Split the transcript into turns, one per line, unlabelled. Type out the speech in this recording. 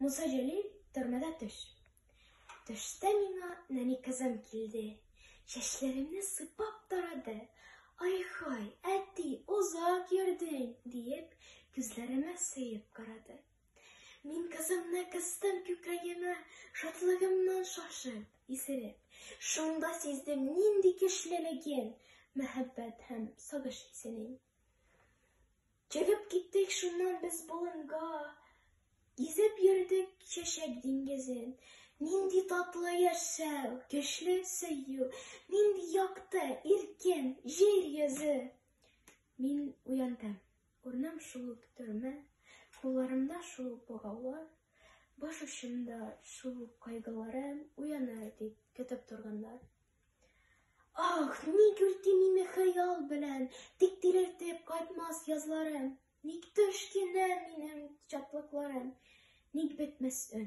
Муса Җәлил төрмәдә төш. Төштә миңа нәни кызым килде. Чәчләремне сыйпап тарады. Ай-һай, әти, озак йөрдең, диеп, күзләремә сөеп карады. Мин кызымны кыстым күкрәгемә, шатлыгымнан шашып, исереп. Шунда сиздем нинди көчлелеген мәхәббәт һәм сагыш хисенең. Чыгып киттек шуннан без болынга, Гизеп йөрдек чәчәк диңгезен. Нинди татлы яшәү, көчле сөю, Нинди якты, иркен җир йөзе! Мин уяндым. Урыным шул ук төрмә, Кулларымда шул ук богаулар, Баш очымда шул ук кайгыларым Уяныр дип көтеп торганнар. Ах, ник үрти мине хыял белән, Тик тилертеп кайтмас язларым, Ник төш кенә минем чатлыкларым, Ник бетмәс өн?